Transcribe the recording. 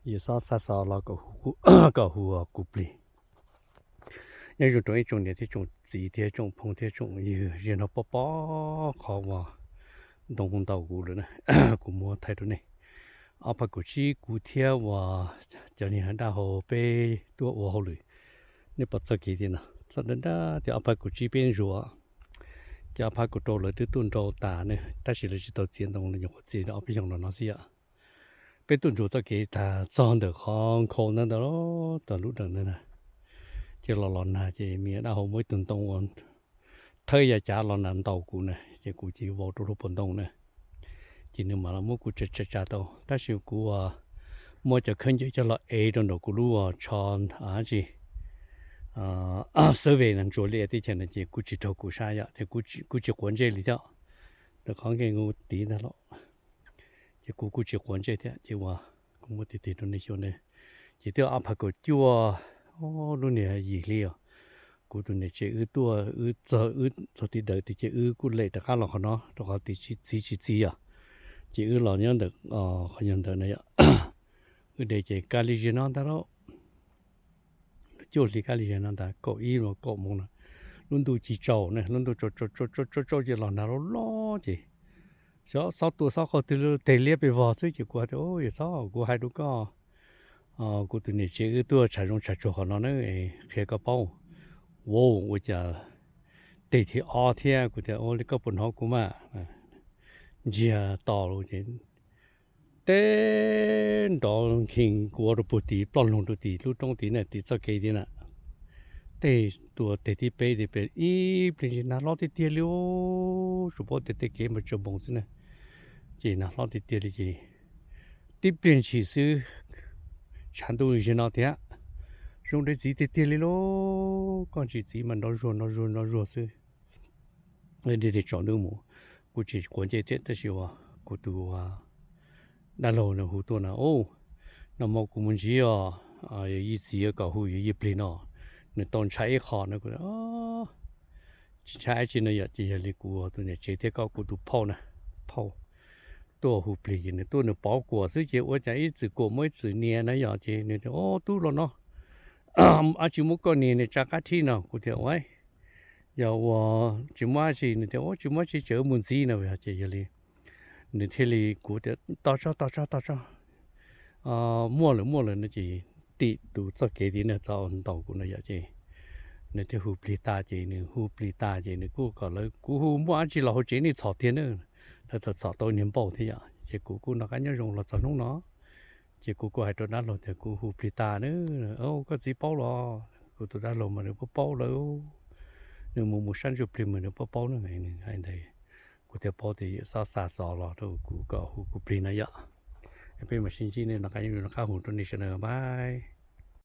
Yawm Xob xa xov los kom hu kuv plig. Nyob zoo rau ib tsoom niam thiab tsoom txiv thiab tsoom phooj thiab tsoom ywg, ziag no pob pob qhov uas ntoo ntaus kuv lawm na, kuv muab thaij rau nej. Ob phav kaum tsib kuv thiab uas cov niag dab hau peb tuaj ua hauj lwm. Nej pom txoj kev tiag no, txoj dab dab tias ob phav kaum tsib peb ntsuas, ces ob phav kaum rau lawv twb tuaj nrau tas ne, tab sis lawv tsis tau txiav ntoo, lawv nyuam qhuav txiav ob peb xyoos los no xwb yom. Peb tuaj ntsuas txoj kev tas txog ntawm qhov nkhaus ntawd ntawd, txog lub dawm ntawd na, ces los los nag ces me dab hau muab ib tug ntoo uas thawb ya cav los nag ntaus kuv na, ces kuv cia li vau rau lub pob ntoo na. Ces nws mam los muab kuv tsa tsa tsa tau, tab sis kuv muab cov khaub ncaws coj los ev rau nraum kuv lub tsho, tsis, survey na, ntsuas li teb chaws na, ces kuj tsis raug kuv sab yom, ces kuj tsis quav ntsej li thiab. Ntawm qhov nkeeg kuv tiv ntag los, ces kuv kuj tsis quav ntsej thiab, ces uas kuv muab tig tig rau nej xyuas ne, ces twb ob phav kaum cuaj, lub niag yim hli os, kuv tus niam tsev wb tuaj, wb txog, wb txog tim dawm tias ces wb kuj lem rov qab los qhov no, rau qhov tias txiv tsis txiv os, ces wb los nyob ntawm qhov nyuag ntawm na yom, wb de ces kab li ziag no ntag lauj. Cuaj hli kab li ziag no ntag, kaum ib los kaum moos no, lub ntuj ci tsaus ne, lub ntuj tsaus tsaus tsaus tsaus ces los nag loj loj ces xob tua xob qaug twg teg liab pes vog xwb ces kuv hais tias, Yawm Xob, kuv hais rau koj, kuv tus niam tsev wb tuaj tshav zoov tshav tsuag qhov no na, qhia koj paub. Ua, ua cas teg thib ob thiab, kuv tias, Ua li koj puas hnov kuv mas? Ntsiag to lawm ces teb nrov nkhees kuv rau puag tim ploj lug rau tim lub roob tid na, tim txoj kev tid na. Tej tua teg thib peb tias pem ib pliag ntshis nag hlob tiag tiag li, tsuas paub tias tej kev mas tsaus npoos xwb na, ces nag hlob tiag tiag li ces tib pliag ntshis xwb tshav ntuj ziag no tiag, zoo dej txiv tiag tiag li lauj, koj ntsis txiv mas nrov zuag nrov zuag nrov zuag xwb. Dej tsaus ntuj mus, kuv tsis quav ntsej thiab, tab sis uas kuv tus dab laug nws hu tuaj na, Nag hmo kuv mus ntsib os, yawm yij txiv kom hu yawm yij plig no, nws tau ntshai ib qho na. Kuv tsis ntshai dab tsi no yom, ces yog li kuv tus niam tsev thiab koj kuv tus phauj na, phauj tuaj hu plig ces nws tuaj nws pov kuam xwb ces ua cas ib txwm kuam muaj ib txwm nias na yom, ces nws tias, Ob tub los no, ab tsis muab koj nias nias tsa qab thib no. Kuv tias, Ua, yog ua tsis muaj dab tsi? Nws tias, Ua tsis muaj dab tsi, tseem mus ntxiv no. Ces yog li nws thiaj li, kuv tias, Tos tso, tos tso, tos tso, muaj lawm muaj lawm no ces tim tus txoj kev tid na txog ntaus kuv no yom, ces nws thiaj hu plig tas ces nws hu plig tas ces nws kuj kom lawv, kuv hu muaj dab tsi los hauv tsev nej txhom tiag na. Lawv txhom txhom tau niag npauj thiab yom, ces kuv kuj noj qab nyob zoo los txog hnub no. Ces kuv kuj hais rau dab laug tias kuv hu plig tas na, koj txiv paub los? Kuv tus dab laug mas nws paub paub lawm, nws mus mus sab ntsuj plig mas nws paub paub na, nws hais ntawd. Kuv thiaj paub tias yawm Xob xa xov los rau kuv kom hu kuv plig na yom. Peb mam sib ntsib nej noj qab nyob zoo, noj qab hu rau nej sawv daws, bye.